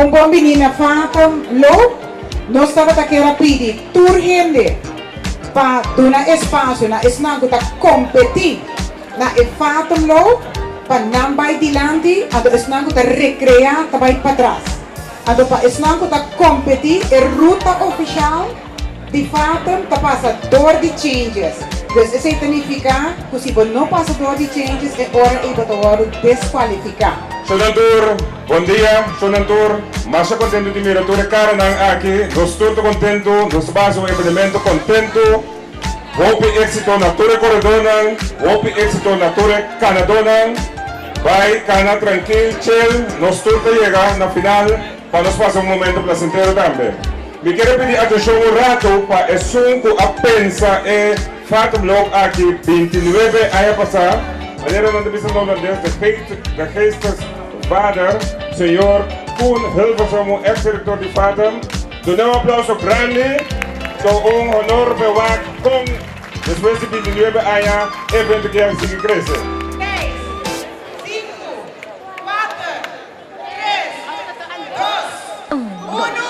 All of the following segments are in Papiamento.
Un bon bini na Fatum Loop. Nos tabata kier a pidi tur hende pa duna espasio na esnan ku ta kompetí na e Fatum Loop pa nan bai dilanti, anto esnan ku ta rekreá ta bai patras. Anto pa esnan ku ta kompetí e ruta ofishal di Fatum ta pasa dor di Changes. Dus esei ta nifiká ku si bo no pasa dor di Changes e ora ei bo ta wòrdu deskualifiká. Shonnan tur, bon dia, shonnan tur. Masha kontentu di mira tur e karanan aki. Nos tur ta kontentu, nos ta basa un evenemento kontentu. Hopi éksito na tur e koredónan, hopi éksito na tur e kanadónan. Bai kana trankil, chill, nos tur ta yega na final pa nos pasa un momento plasentero tambe. Mi kier a pidi atenshon un ratu pa esun ku a pensa e Fatumloop aki bintinuebe aña pasá, manera nan ta bisa na holandes, de de geestesvader, señor Koen Hilversum, un ex direktor di Fatum. Duna un aplauso grandi, ta un honor pa e wak kon despues di bintinuebe aña e evento ki a sigui krese. Seis, sinku, kuater, tres, dos, unu,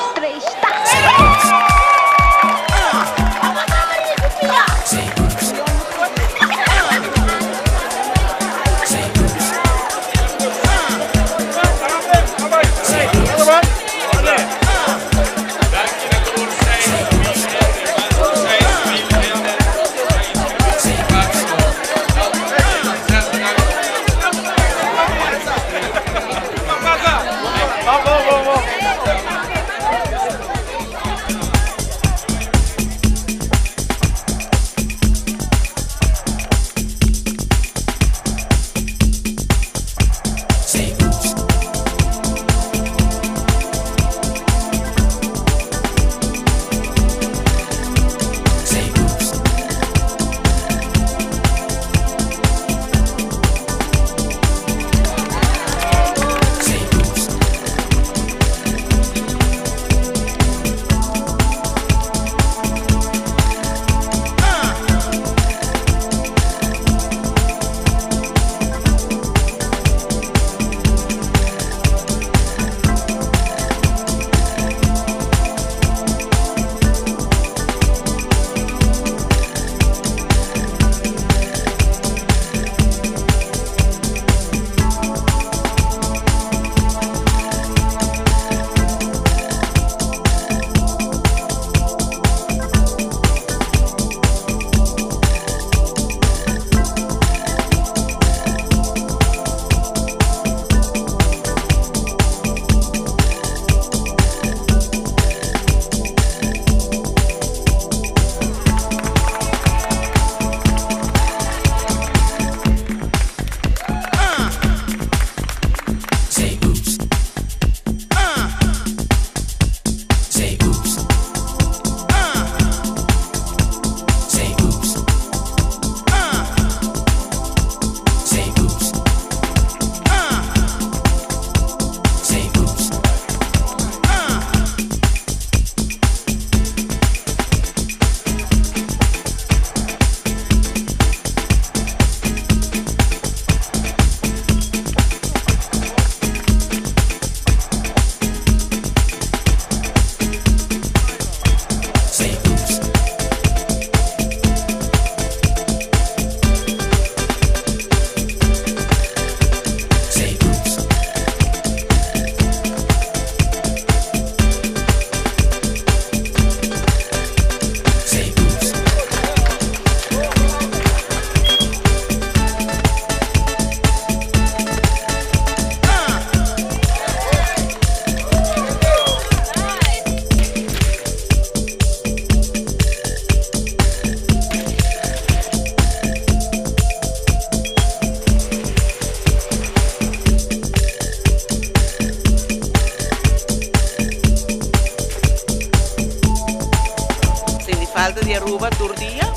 Sinti falta di Aruba tur dia,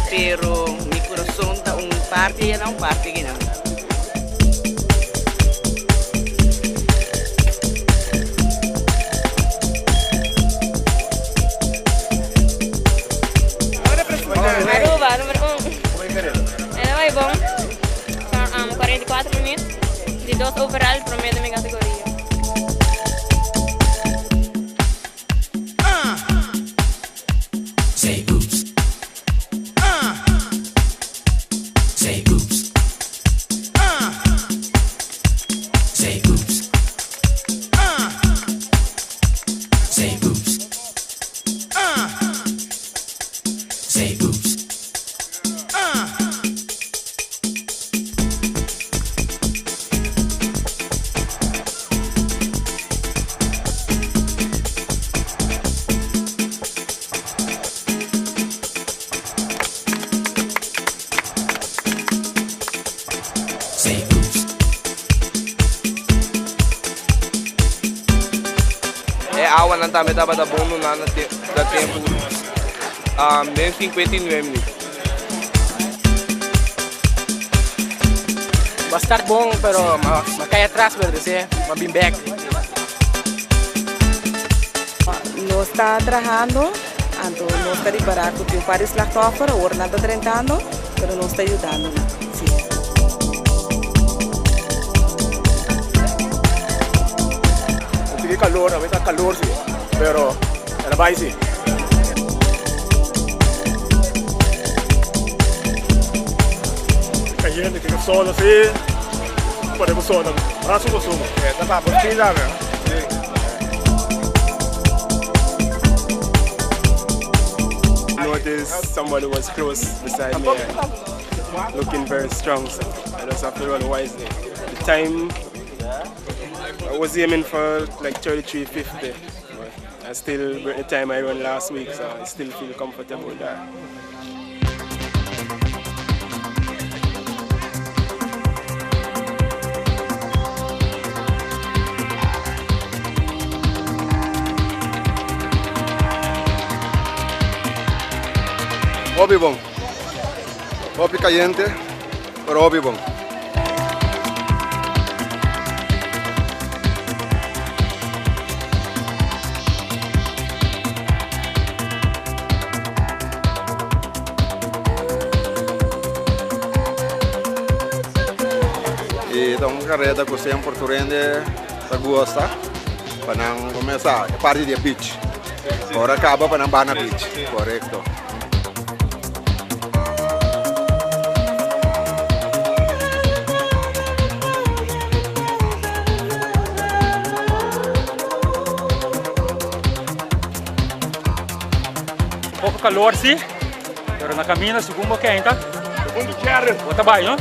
pero mi curason ta un parti ayana un parti akinan. Aruba, number un. El a bai bon. 44 minuut. Di dos overall, prome den mi categoria. Nan tambe tabata bon duna na tempu den 59 minuut. M'a start bon pero m'a kai atras pero despues m'a bin bek. Nos ta trahando, anto nos ta ripará ku tin un par di slachtoffer, awor nan ta drentando, pero nos ta yudando nan, sí. Un tiki kalor, a ta kalor sí, pero el a bai sí. Kayente, kiko sol así, pone bo sol, mas su consumo. Ta pa por fin tambe. Noticed somebody was close beside me and looking very strong, so I just have to run wisely. The time I was aiming for like 33.50, but I still the time I run last week, so I still feel comfortable with that. Hopi bon. Hopi kayente, pero hopi bon. E ta un kareda ku semper tur hende ta gusta pa nan kuminsá e parti di e beach. Ora kaba pa nan bai na beach. Korekto. Poko kalor si, pero na kaminda segun bo kenta, bo ta bai no.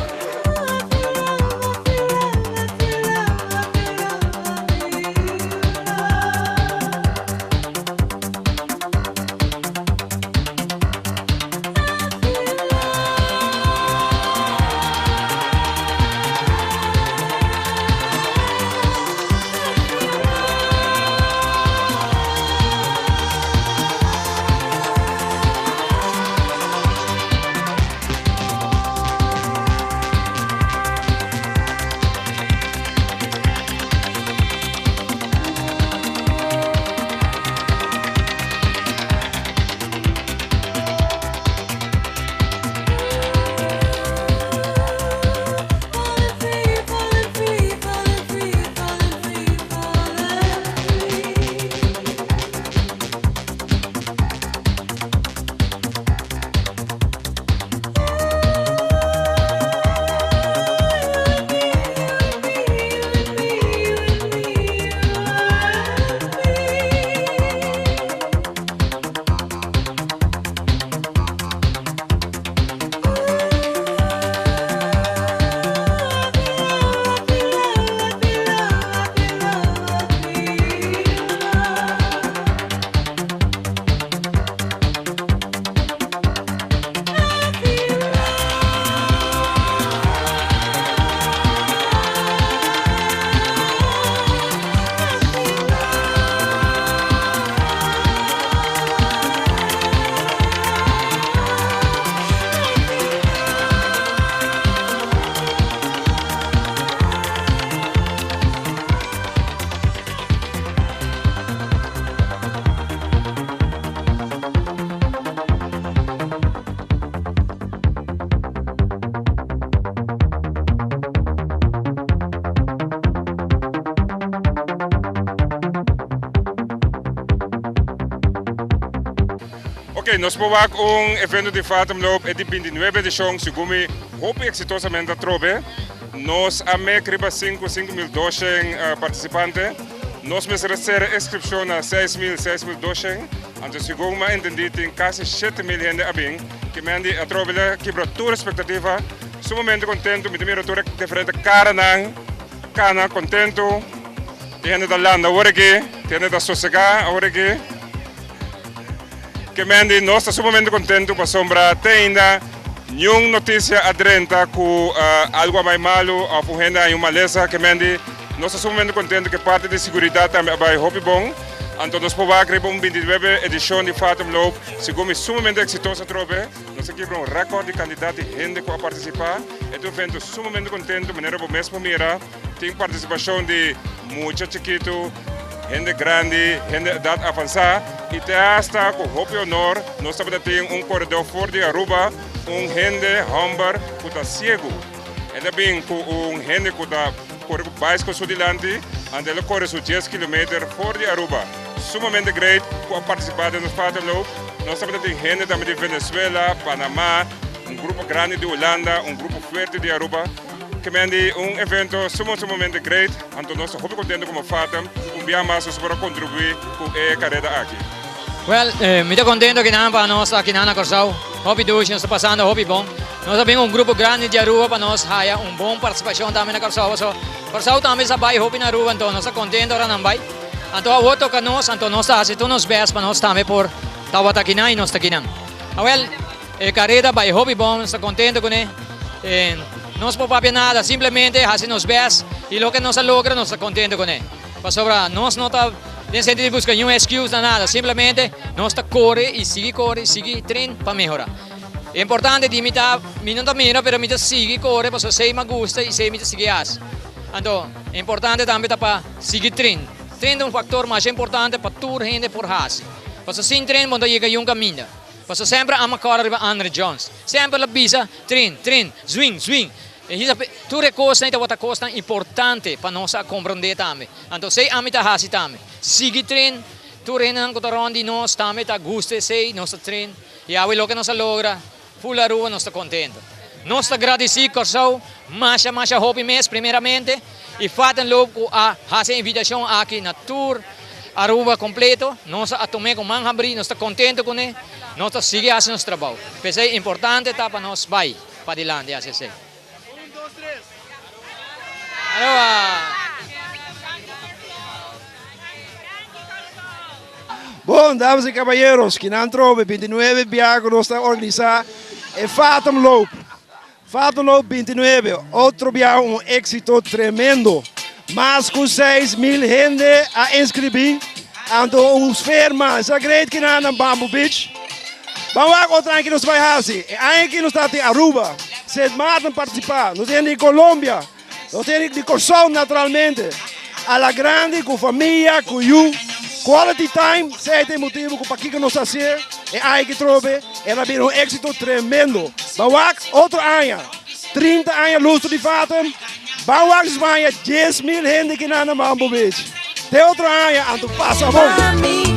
Ok, nos por wak un evento di Fatumloop e di 29 edishon, segun mi hopi eksitosamente atrobe. Nos a mek riba 5, 5.200 partisipante. Nos mester a sera inskripshon na 6.000, 6.200. Anto segun mi a entendí tin kasi 7.000 hende a bin. Ke men di atrobe la kibra tur espektativa. Sumamente kontentu, mi ta mira tur e diferente karanan kana kontentu. Tin hende ta landa awor aki, tin hende ta sosegá awor aki. Ke men di nos ta sumamente kontentu pasobra te ainda niun notisia a drenta ku algu a bai malu òf un hende a haña un malesa. Ke men di nos ta sumamente kontentu ku e parti di siguridat tambe a bai hopi bon. Anto nos por wak riba un bintinuebe edishon di Fatum Loop, segun mi sumamente eksitoso atrobe. Nos a kibra un rekòrt di kantidat di hende ku a partisipá. E ta un evento sumamente kontentu, manera bo mes por mira. Tin partisipashon di mucha chikitu, hende grandi, hende edat avansá i te asta ku hopi honor nos tabata tin un koredó for di Aruba, un hende hòmber ku ta siegu. E ta bin ku un hende ku ta kore ku baisko su dilanti, anto el a kore su dies kilometer for di Aruba. Sumamente great ku a partisipá den nos Vaterloop. Nos tabata tin hende tambe di Venezuela, Panamá, un grupo grandi di Hulanda, un grupo fuerte di Aruba. Ke men di un evento sumo sumamente great, anto nos ta hopi contento como Fatem un bia mas nos por a contribui cu e careda aki. Well, mi ta contento kinan pa nos ta kinan na Corsou. Hopi dushi, nos ta pasando hopi bon. Nos a bin un grupo grandi di Aruba pa nos haya un bon participacion tambe na Corsou. Paso Corsou tambe sa bay hopi na Aruba, anto nos ta contento ora nan bay. Anto awor toca nos, anto nos ta haci tur nos best pa nos tambe por tabata kinan y nos ta kinan. Awel. E careda bay hopi bon, nos ta contento cune. Nos por papia nada, simplemente haci nos best y loke nos a logra nos ta contento cune. Pasobra nos no ta den sentido di busca niun excuse na nada, simplemente nos ta core y sigui core y sigui train pa mehora. E importante di mi ta, mi no ta mira pero mi ta sigui core pasobra esey mi a gusta y esey mi ta sigui haci. Anto, e importante tambe ta pa sigui train. Train ta un factor masha importante pa tur hende por haci. Pasobra sin train bo no ta yega niun caminda. Pasobra semper a ama kòrda riba Andre Jones. Semper el a bisa, Trin, trin, zwing, zwing. E hisa tur e kosnan ei tabata kosnan importante pa nos a komprondé tambe. Anto esei ami ta hasi tambe. Sigui trin, tur hendenan ku ta rònt di nos tambe ta gusta esei, nos ta trin. I awe loke nos a logra, ful Aruba nos ta kontento. Nos ta gradisí Kòrsou masha masha hopi mes primeramente i Fatenloop ku a hasi e invitashon aki na tur Aruba kompleto. Nos a tum'é ku man habrí, nos ta kontento kuné, nos ta sigui hasi nos trabou. P'esei importante ta pa nos bai padilanti hasi esei. Aruba! Bon, damas y caballeros, kinan trobe 29 bia cu nos ta organisa e Fatum Loop. Fatum Loop 29, otro bia un exito tremendo. Mas cu 6.000 hende a inscribi, anto un sfeer mas. Sa great kinan na Bamboo Beach. Ban wak otro aña ki nos bai haci. E aña aki nos ta tin Aruba, Sint Maarten participa, nos tin di Colombia. Nos tin di Kòrsou naturalmente. A la grandi ku famia, ku yu. Quality time, esei ta e motibu ku pakiko nos ta hasié e aña aki trobe. El a bira un éksito tremendo. Ban wak otro aña, 30 aña lustro di Fatum, ban wak si nos por haña 10,000 hende kinan na Mambo Beach. Te otro aña, anto pasa bon!